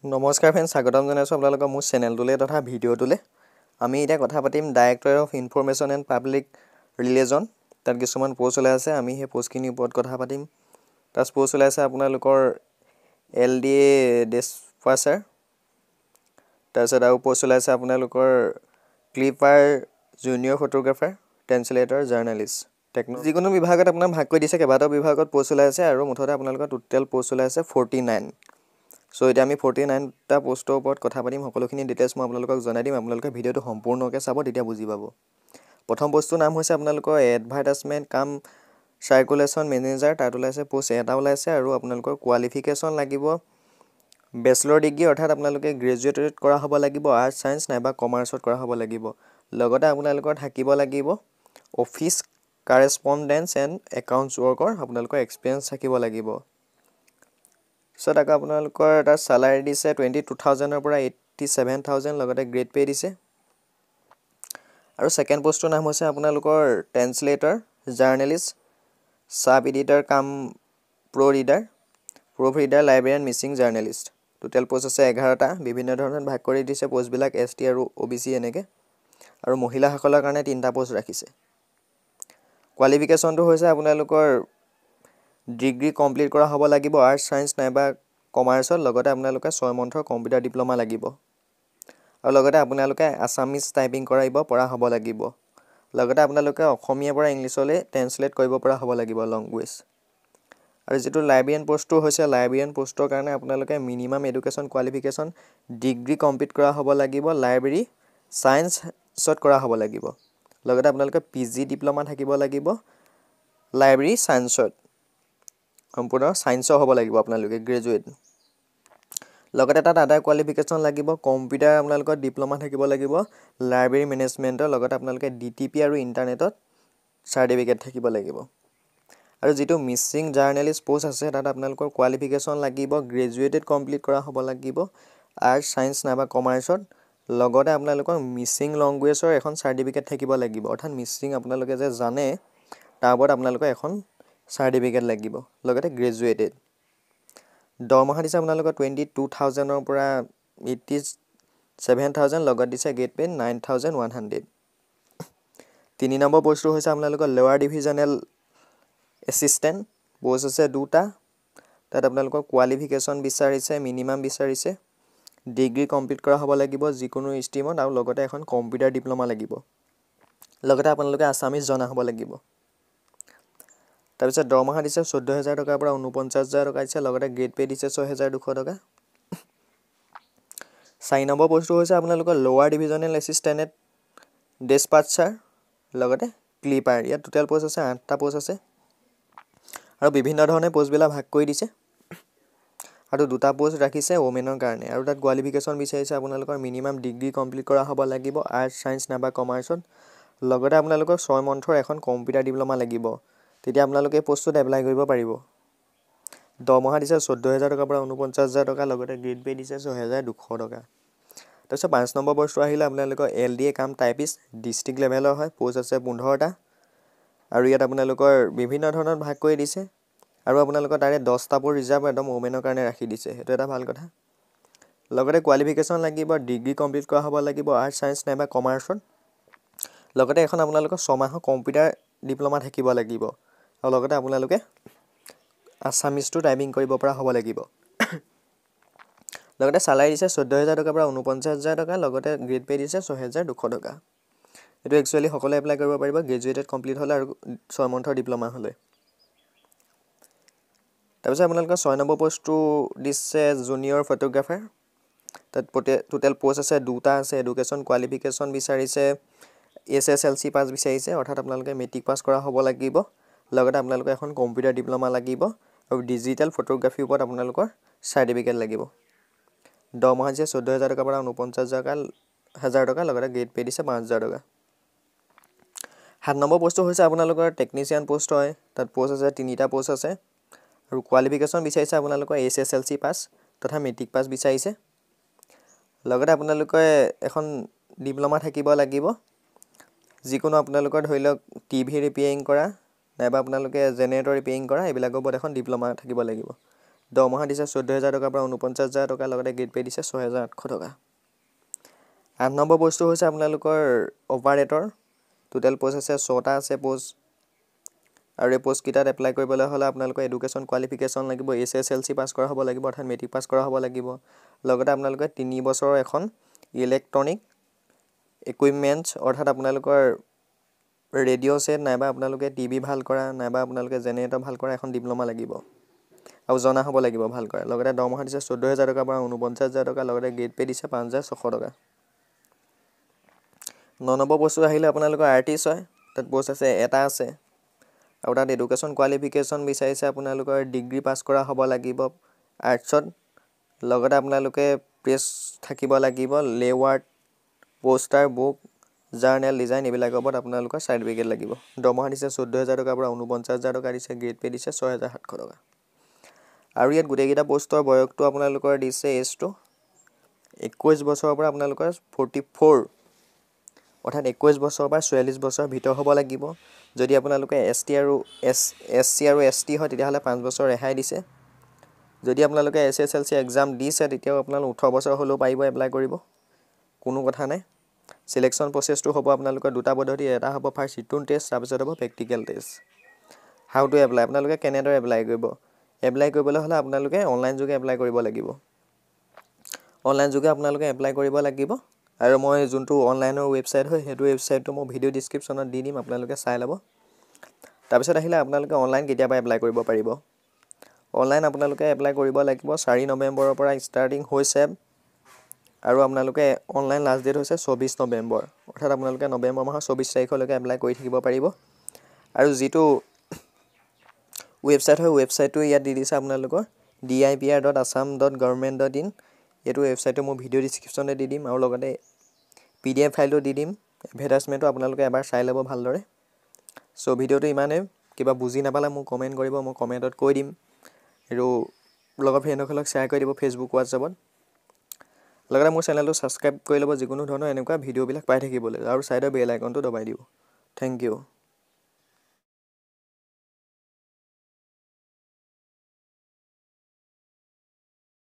নমস্কাৰ ফ্ৰেণ্ড, স্বাগতম জনাইছোঁ আপোনালোকৰ মোৰ চেনেলটোলৈ তথা ভিডিঅ'টোলৈ। আমি এতিয়া কথা পাতিম Director of Information and Public Relation। তাত কিছুমান প'ষ্ট ওলাই আছে, আমি সেই প'ষ্টখিনিৰ ওপৰত কথা পাতিম। তাত প'ষ্ট ওলাই আছে আপোনালোকৰ এলডিএ ডেছপাচাৰ, তাৰপিছত আৰু প'ষ্ট ওলাই আছে আপোনালোকৰ clipper, junior photographer, translator, journalist, techno. যিকোনো বিভাগত আপোনাৰ ভাগ কৰি দিছে, কেইবাটাও বিভাগত প'ষ্ট ওলাই আছে আৰু মুঠতে আপোনালোকৰ টোটেল প'ষ্ট ওলাই আছে 49। চ' এতিয়া আমি 49টা প'ষ্টৰ ওপৰত কথা পাতিম। সকলোখিনি ডিটেইলছ মই আপোনালোকক জনাই দিম। আপোনালোকে ভিডিঅ'টো সম্পূৰ্ণকৈ চাব, তেতিয়া বুজি পাব। প্ৰথম প'ষ্টটোৰ নাম হৈছে আপোনালোকৰ এডভাৰটাইজমেণ্ট কাম চাৰ্কুলেশ্যন মেনেজাৰ। তাত ওলাইছে প'ষ্ট এটা ওলাইছে আৰু আপোনালোকৰ কোৱালিফিকেশ্যন লাগিব বেচেলৰ ডিগ্ৰী, অৰ্থাৎ আপোনালোকে গ্ৰেজুৱেটেড কৰা হ'ব লাগিব, আৰ্টছ, ছায়েন্স নাইবা কমাৰ্চত কৰা হ'ব লাগিব। লগতে আপোনালোকৰ থাকিব লাগিব অফিচ কাৰেছপণ্ডেঞ্চ এণ্ড একাউণ্টছ ৱৰ্কৰ আপোনালোকৰ এক্সপিৰিয়েঞ্চ থাকিব লাগিব। পিছত আকৌ আপোনালোকৰ এটা চালাৰী দিছে 22,000ৰ পৰা 87,000, লগতে গ্ৰেড পে' দিছে। আৰু ছেকেণ্ড প'ষ্টটোৰ নাম হৈছে আপোনালোকৰ translator, journalist, sub editor cum pro reader, proof reader, librarian, Mising journalist. Total post আছে 11টা। বিভিন্ন ধৰণত ভাগ কৰি দিছে প'ষ্টবিলাক, এছ টি আৰু অ' বি চি এনেকৈ আৰু মহিলাসকলৰ কাৰণে তিনিটা প'ষ্ট ৰাখিছে। কোৱালিফিকেশ্যনটো হৈছে আপোনালোকৰ ডিগ্ৰী কমপ্লিট কৰা হ'ব লাগিব আৰ্টছ, ছায়েন্স নাইবা কমাৰ্চত। লগতে আপোনালোকে 6 মন্থৰ কম্পিউটাৰ ডিপ্ল'মা লাগিব আৰু লগতে আপোনালোকে আছামিজ টাইপিং কৰিব পৰা হ'ব লাগিব। লগতে আপোনালোকে অসমীয়াৰ পৰা ইংলিছলৈ ট্ৰেঞ্চলেট কৰিব পৰা হ'ব লাগিব লেংগুৱেজ। আৰু যিটো লাইব্ৰেৰিয়ান প'ষ্টটো হৈছে, লাইব্ৰেৰিয়ান প'ষ্টৰ কাৰণে আপোনালোকে minimum education qualification degree complete কৰা হ'ব লাগিব, লাইব্ৰেৰী ছায়েন্সত কৰা হ'ব লাগিব। লগতে আপোনালোকে পি জি ডিপ্ল'মা থাকিব লাগিব লাইব্ৰেৰী ছায়েন্সত, সম্পূৰ্ণ ছায়েন্সৰ হ'ব লাগিব আপোনালোকে গ্ৰেজুৱেট। লগতে তাত আদাৰ কোৱালিফিকেশ্যন লাগিব কম্পিউটাৰ আপোনালোকৰ ডিপ্ল'মা থাকিব লাগিব লাইব্ৰেৰী মেনেজমেণ্টৰ, লগতে আপোনালোকে ডিটিপি আৰু ইণ্টাৰনেটত চাৰ্টিফিকেট থাকিব লাগিব। আৰু যিটো মিচিং জাৰ্নেলিষ্ট প'ষ্ট আছে, তাত আপোনালোকৰ কোৱালিফিকেশ্যন লাগিব গ্ৰেজুৱেটেড কমপ্লিট কৰা হ'ব লাগিব আৰ্টছ, ছায়েন্স নাইবা কমাৰ্চত। লগতে আপোনালোকৰ মিচিং লেংগুৱেজৰ এখন চাৰ্টিফিকেট থাকিব লাগিব, অৰ্থাৎ মিচিং আপোনালোকে যে জানে তাৰ ওপৰত আপোনালোকৰ এখন চাৰ্টিফিকেট লাগিব, লগতে গ্ৰেজুৱেটেড। দৰমহা দিছে আপোনালোকৰ 22,000ৰ পৰা 87,000, লগত দিছে grade pay 9100। 3 number প'ষ্টটো হৈছে আপোনালোকৰ লোৱাৰ ডিভিজনেল এছিষ্টেণ্ট। প'ষ্ট আছে দুটা। তাত আপোনালোকৰ কোৱালিফিকেশ্যন বিচাৰিছে, মিনিমাম বিচাৰিছে ডিগ্ৰী কমপ্লিট কৰা হ'ব লাগিব যিকোনো ষ্ট্ৰীমত আৰু লগতে এখন কম্পিউটাৰ ডিপ্ল'মা লাগিব। লগতে আপোনালোকে আছামিজ জনা হ'ব লাগিব। তাৰপিছত দৰমহা দিছে 14,000 টকাৰ পৰা 49,000 টকা দিছে, লগতে গ্ৰেড পে' দিছে 6200 টকা। 4 নম্বৰ প'ষ্টটো হৈছে আপোনালোকৰ লোৱাৰ ডিভিজনেল এছিষ্টেণ্ট ডেছপাচাৰ, লগতে ক্লিপাৰ। ইয়াত টোটেল প'ষ্ট আছে আঠটা প'ষ্ট আছে আৰু বিভিন্ন ধৰণে প'ষ্টবিলাক ভাগ কৰি দিছে আৰু দুটা প'ষ্ট ৰাখিছে ওমেনৰ কাৰণে। আৰু তাত কোৱালিফিকেশ্যন বিচাৰিছে আপোনালোকৰ মিনিমাম ডিগ্ৰী কমপ্লিট কৰা হ'ব লাগিব আৰ্টছ, ছায়েন্স নাইবা কমাৰ্চত। লগতে আপোনালোকৰ 6 মন্থৰ এখন কম্পিউটাৰ ডিপ্ল'মা লাগিব, তেতিয়া আপোনালোকে এই প'ষ্টটোত এপ্লাই কৰিব পাৰিব। দৰমহা দিছে 14,000 টকাৰ পৰা 49,000 টকা, লগতে গ্ৰেড পে' দিছে 6200 টকা। তাৰপিছত 5 নম্বৰ প'ষ্টটো আহিলে আপোনালোকৰ এলডিএ কাম টাইপিষ্ট, ডিষ্ট্ৰিক্ট লেভেলৰ হয়। প'ষ্ট আছে 15টা আৰু ইয়াত আপোনালোকৰ বিভিন্ন ধৰণত ভাগ কৰি দিছে আৰু আপোনালোকৰ তাৰে 10টা প'ষ্ট ৰিজাৰ্ভ একদম ওমেনৰ কাৰণে ৰাখি দিছে, সেইটো এটা ভাল কথা। লগতে কোৱালিফিকেশ্যন লাগিব ডিগ্ৰী কমপ্লিট কৰা হ'ব লাগিব আৰ্টছ, ছায়েন্স নাইবা কমাৰ্চত। লগতে এখন আপোনালোকৰ 6 মাহৰ কম্পিউটাৰ ডিপ্ল'মা থাকিব লাগিব আৰু লগতে আপোনালোকে আছামিজটো টাইপিং কৰিব পৰা হ'ব লাগিব। লগতে চালাৰী দিছে 14,000 টকাৰ পৰা 49,000 টকা, লগতে গ্ৰেড পে' দিছে 6200 টকা। এইটো একচুৱেলি সকলোৱে এপ্লাই কৰিব পাৰিব, গ্ৰেজুৱেটেড কমপ্লিট হ'লে আৰু 6 মন্থৰ ডিপ্ল'মা হ'লে। তাৰপিছত আপোনালোকৰ 6 নম্বৰ প'ষ্টটো দিছে জুনিয়ৰ ফটোগ্ৰাফাৰ। তাত টোটেল প'ষ্ট আছে দুটা আছে। এডুকেশ্যন কোৱালিফিকেশ্যন বিচাৰিছে এইচএছএলচি পাছ বিচাৰিছে, অৰ্থাৎ আপোনালোকে মেট্ৰিক পাছ কৰা হ'ব লাগিব। লগতে আপোনালোকৰ এখন কম্পিউটাৰ ডিপ্ল'মা লাগিব আৰু ডিজিটেল ফটোগ্ৰাফীৰ ওপৰত আপোনালোকৰ চাৰ্টিফিকেট লাগিব। দৰমহা দিছে 14,000 টকাৰ পৰা 49,000 টকা, লগতে গ্ৰেড পে' দিছে 5,000 টকা। 7 নম্বৰ প'ষ্টটো হৈছে আপোনালোকৰ টেকনিচিয়ান প'ষ্ট হয়। তাত প'ষ্ট আছে তিনিটা প'ষ্ট আছে আৰু কোৱালিফিকেশ্যন বিচাৰিছে আপোনালোকৰ এইচএছএলচি পাছ তথা মেট্ৰিক পাছ বিচাৰিছে। লগতে আপোনালোকে এখন ডিপ্ল'মা থাকিব লাগিব, যিকোনো আপোনালোকৰ ধৰি লওক টিভি ৰিপেয়াৰিং কৰা নাইবা আপোনালোকে জেনেৰেটৰ ৰিপেয়াৰিং কৰা, এইবিলাকৰ ওপৰত এখন ডিপ্ল'মা থাকিব লাগিব। দৰমহা দিছে 14,000 টকাৰ পৰা 49,000 টকা, লগতে গ্ৰেড পে' দিছে 6,800 টকা। 8 নম্বৰ পষ্টটো হৈছে আপোনালোকৰ অপাৰেটৰ। টোটেল পষ্ট আছে 6টা আছে পষ্ট। আৰু এই পষ্টকেইটাত এপ্লাই কৰিবলৈ হ'লে আপোনালোকৰ এডুকেশ্যন কোৱালিফিকেশ্যন লাগিব HSLC পাছ কৰা হ'ব লাগিব, অৰ্থাৎ মেট্ৰিক পাছ কৰা হ'ব লাগিব। লগতে আপোনালোকে 3 বছৰৰ এখন ইলেক্ট্ৰনিক ইকুইপমেণ্টছ, অৰ্থাৎ আপোনালোকৰ ৰেডিঅ' ছেট নাইবা আপোনালোকে টিভি ভাল কৰা নাইবা আপোনালোকে জেনেৰেটৰ ভাল কৰা এখন ডিপ্ল'মা লাগিব আৰু জনা হ'ব লাগিব ভাল কৰা। লগতে দৰমহা দিছে 14,000 টকাৰ পৰা 49,000 টকা, লগতে গ্ৰেড পে' দিছে 5,600 টকা। 9 নম্বৰ পষ্টটো আহিলে আপোনালোকৰ আৰ্টিষ্ট হয়। তাত পষ্ট আছে এটা আছে আৰু তাত এডুকেশ্যন কোৱালিফিকেশ্যন বিচাৰিছে আপোনালোকৰ ডিগ্ৰী পাছ কৰা হ'ব লাগিব আৰ্টছত, লগতে আপোনালোকে প্ৰেছ থাকিব লাগিব, layout, poster, book, journal design এইবিলাকৰ ওপৰত আপোনালোকৰ চাৰ্টিফিকেট লাগিব। দৰমহা দিছে 14,000 টকাৰ পৰা 49,000 টকা দিছে, গ্ৰেড পে' দিছে 6,700 টকা। আৰু ইয়াত গোটেইকেইটা পষ্টৰ বয়সটো আপোনালোকৰ দিছে এজটো 21 বছৰৰ পৰা আপোনালোকৰ 44, অৰ্থাৎ 21 বছৰৰ পৰা 44 বছৰৰ ভিতৰ হ'ব লাগিব। যদি আপোনালোকে এছ টি আৰু এছ চি আৰু এছ টি হয় তেতিয়াহ'লে 5 বছৰ ৰেহাই দিছে। যদি আপোনালোকে HSLC exam দিছে তেতিয়াও আপোনালোক 18 বছৰ হ'লেও পাৰিব এপ্লাই কৰিব, কোনো কথা নাই। চিলেকশ্যন প্ৰচেছটো হ'ব আপোনালোকৰ দুটা পদ্ধতি, এটা হ'ব ফাৰ্ষ্ট ৰিটেন টেষ্ট, তাৰপিছত হ'ব practical test. How to apply, আপোনালোকে কেনেদৰে এপ্লাই কৰিব? এপ্লাই কৰিবলৈ হ'লে আপোনালোকে অনলাইন যোগে এপ্লাই কৰিব লাগিব। অনলাইন যোগে আপোনালোকে এপ্লাই কৰিব লাগিব। আৰু মই যোনটো অনলাইনৰ ৱেবছাইট হয় সেইটো ৱেবছাইটটো মই ভিডিঅ' ডিছক্ৰিপশ্যনত দি দিম, আপোনালোকে চাই ল'ব। তাৰপিছত আহিলে আপোনালোকে অনলাইন কেতিয়াবা এপ্লাই কৰিব পাৰিব। অনলাইন আপোনালোকে এপ্লাই কৰিব লাগিব 4 নৱেম্বৰৰ পৰা ষ্টাৰ্টিং হৈছে আৰু আপোনালোকে অনলাইন লাষ্ট ডেট হৈছে 24 নৱেম্বৰ, অৰ্থাৎ আপোনালোকে নৱেম্বৰ মাহৰ 24 তাৰিখলৈকে এপ্লাই কৰি থাকিব পাৰিব। আৰু যিটো ৱেবছাইট হয় ৱেবছাইটটো ইয়াত দি দিছে আপোনালোকৰ dipr.assam.government.in। এইটো ৱেবছাইটটো মই ভিডিঅ' ডিছক্ৰিপশ্যনতে দি দিম আৰু লগতে PDF ফাইলটো দি দিম। এডভাৰটাইজমেণ্টটো আপোনালোকে এবাৰ চাই ল'ব ভালদৰে। চ' ভিডিঅ'টো ইমানেই, কিবা বুজি নাপালে মোক কমেণ্ট কৰিব, মই কমেণ্টত কৈ দিম। আৰু লগৰ ফ্ৰেণ্ডসকলক শ্বেয়াৰ কৰি দিব ফেচবুক, হোৱাটছএপত। লগতে মোৰ চেনেলটো ছাবস্ক্ৰাইব কৰি ল'ব যিকোনো ধৰণৰ এনেকুৱা ভিডিঅ'বিলাক পাই থাকিবলৈ, আৰু ছাইডৰ বেল আইকনটো দবাই দিব। Thank you.